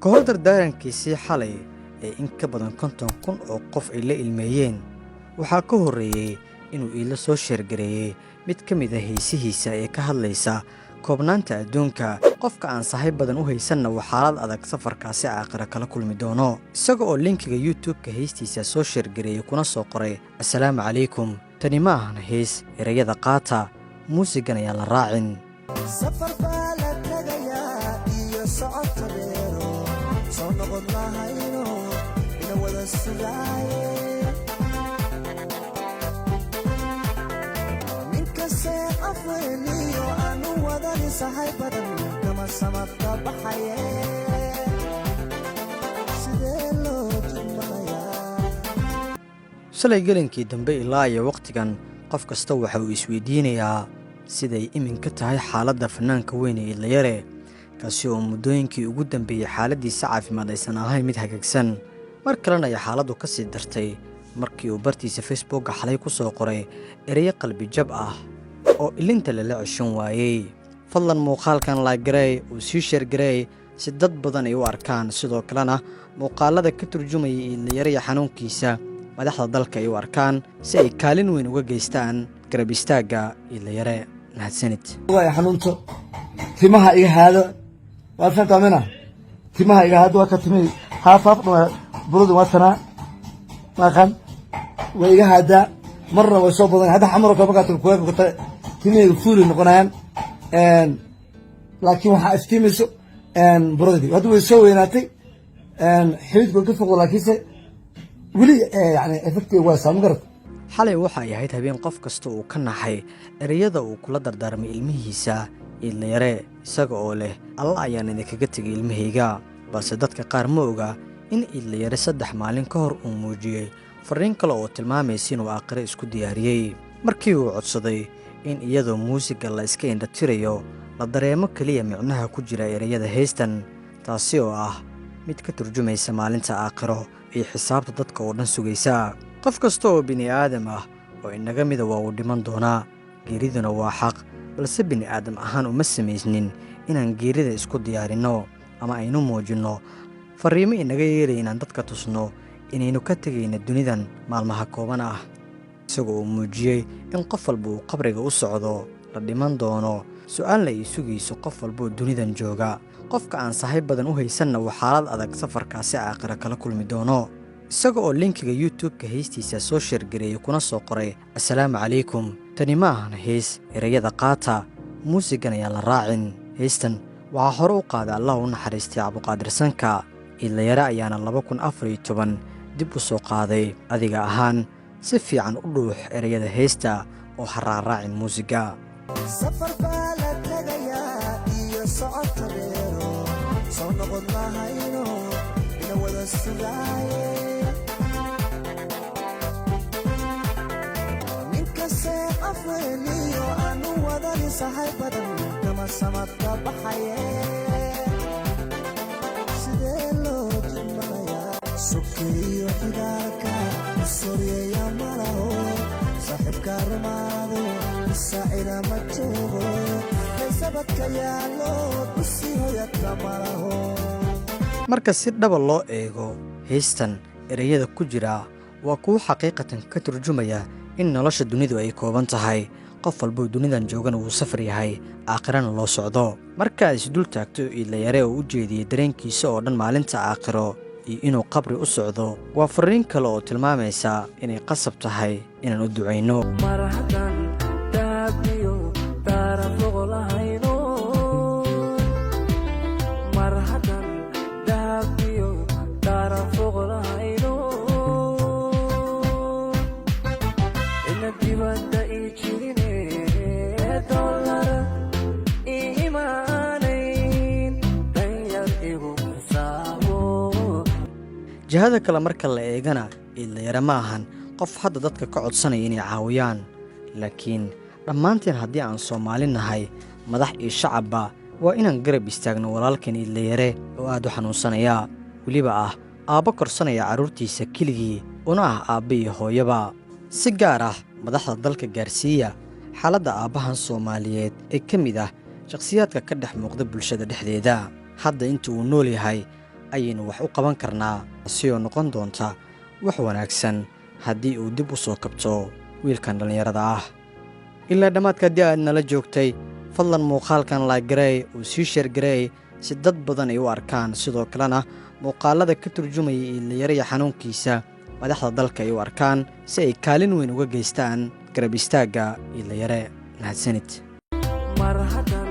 Ka hor dardaarankiisii xalay ee in ka badan 50,000 oo qof ay la ilmeeyeen, waxaa ka horreeyey inuu Iidle soo share gareeyey mid ka mid ah heesihiisa ee ka hadlaysa koobnaanta adduunka, qofka aan sahay badan u haysanna uu xaalad adag safarkaasi aakhira kala kulmi doono, isaga oo linkiga YouTube-ka heestiisa soo share gareeyey kuna soo qoray: "Assalaamu calaykum, tani ma ahan hees, erayada qaata, muusigan ayaan la raacin." Safar baa la tegayaa iyo socodka dheero, soo noqon lahayno ina wada sugaaye. Ninkastee afweyniyo aanu wadani sahay badan kama samadka baxaye, sidee loo jidmanayaa? Shalay gelinkii dambe ilaa iyo wakhtigan qof kasta waxa uu isweydiinayaa siday iminka tahay xaaladda fanaanka weyn ee Iidle Yare, kaasi oo muddooyinkii ugu dambeeyey xaaladdiisa caafimaad aysan ahayn mid hagaagsan. Mar kalena ay xaaladdu ka sii dartay markii uu bartiisa Facebooka xalay ku soo qoray ereyo qalbi jab ah oo ilinta lala ceshan waayey. Fadlan muuqaalkan like gareey oo sii share gareey si dad badan ay u arkaan. Sidoo kalena muuqaalada ka turjumaya Iidle Yare iyo xanuunkiisa madaxda dalka ay u arkaan, si ay kaalin weyn uga geystaan garab istaagga Iidle Yare. Mahadsanid. Waay xanuunto, timaha iga haado, waa fahantaa mina, timaha iga haado, waa ka timihi haaf haaf dhan, buradu waa tanaa maqan, way iga haadaa, marna way soo badan. Hadda xamar oo kale markaa tago, kuleelka kale, timahayga fuuli noqonayaan, laakiin waxaa iftiimayso buradii. Hadda way soo weynaatay, xididku way ka foqdo, laakiinse weli yani effectiga waa saa, ma garat? Xalay waxa ay ahayd habeen qof kasta uu ka naxay ereyada uu kula dardaarmay ilmihiisa Iidle Yare, isaga oo leh: "Alla ayaan idinkaga tegay ilmahayga." Balse dadka qaar ma oga in Iidle Yare 3 maalin ka hor uu muujiyey farriin kale oo tilmaamaysa inuu aakhiro isku diyaariyey, markii uu codsaday in iyadoo muusiga la iska indhatirayo la dareemo keliya micnaha ku jira ereyada heystan, taasi oo ah mid ka turjumaysa maalinta aakhiro iyo xisaabta dadka oo dhan sugaysa. Qof kasta oo bini aadam ah oo inaga mida waa uu dhiman doonaa, geeriduna waa xaq. Balse bini aadam ahaan uma samaysnin inaan geerida isku diyaarinno ama aynu muujinno farriimo inaga yeelay inaan dadka tusno inaynu ka tegayna dunidan maalmaha kooban ah. Isagoo uu muujiyey in qof walba uu qabriga u socdo, la dhiman doono, su'aalna ay sugayso qof walbaoo dunidan jooga, qofka aan sahay badan u haysanna uu xaalad adag safarkaasi aakhira kala kulmi doono, isaga oo linkiga YouTube-ka heystiisa soo share gareeyey kuna soo qoray: "Assalaamu calaykum, tani ma ahan hees, erayada qaata, muusigan ayaan la raacin." Heystan waxaa hore u qaaday, Allah u naxariistay, Cabduqaadir Sanka. Iidle Yare ayaana 2014 dib u soo qaaday. Adiga ahaan si fiican u dhuux erayada heesta oo ha raaraacin muusiga. Safar baa la tegayaa iyo socodka dheero, soo noqon lahayno ina wada sugaaye. Ninkastee afweyniyo aanu wadani sahay badan kama samadka baxaye, sidee loo jidmanayaa? Sokeeyo xigaalka usoryeeya malaho, saaxiibka rumaado isaacida ma joogo, kaysabadka yaallo usii hoyadka malaho. Marka si dhaba loo eego heystan, ereyada ku jira waa kuwo xaqiiqatan ka turjumaya in nolosha dunidu ay kooban tahay, qof walbuu dunidan joogana wuu safar yahay, aakhirana loo socdo. Markaad isdul taagto Iidle Yare oo u jeediyey dareenkiisa oo dhan maalinta aakhiro iyo inuu qabri u socdo, waa fariin kale oo tilmaamaysa inay qasab tahay inaan u ducayno. Mar haddaan daabiyo daara foqolahayno, mar haddaan daabiyo daara foqolahayno, ina dibadda ii jirine, dollar ii imaanayn, danyar igu xisaabo. Jihada kale marka la eegana, Iidle Yare ma ahan qof hadda dadka ka codsanaya inay caawiyaan, laakiin dhammaanteen haddii aan Soomaali nahay, madax iyo shacabba, waa inaan garab istaagno walaalkan Iidle Yare oo aad u xanuunsanaya, weliba ah aabbo korsanaya carruurtiisa keligii, una ah aabba iyo hooyaba. Si gaar ah madaxda dalka gaarsiiya xaaladda aabbahan Soomaaliyeed ee ka mid ah shakhsiyaadka ka dhex muuqda bulshada dhexdeeda. Hadda inta uu nool yahay Ayaynu wax u qaban karnaa, si oo noqon doonta wax wanaagsan haddii uu dib u soo kabto wiilkan dhallinyarada ah. Ilaa dhammaadka haddii aad nala joogtay, fadlan muuqaalkan like gareey oo sii share gareey si dad badan ay u arkaan. Sidoo kalena muuqaalada ka turjumaya Iidlayaraya xanuunkiisa madaxda dalka ay u arkaan, si ay kaalin weyn uga geystaan garab istaagga Iidlayare. Mahadsanid. Mar haddaan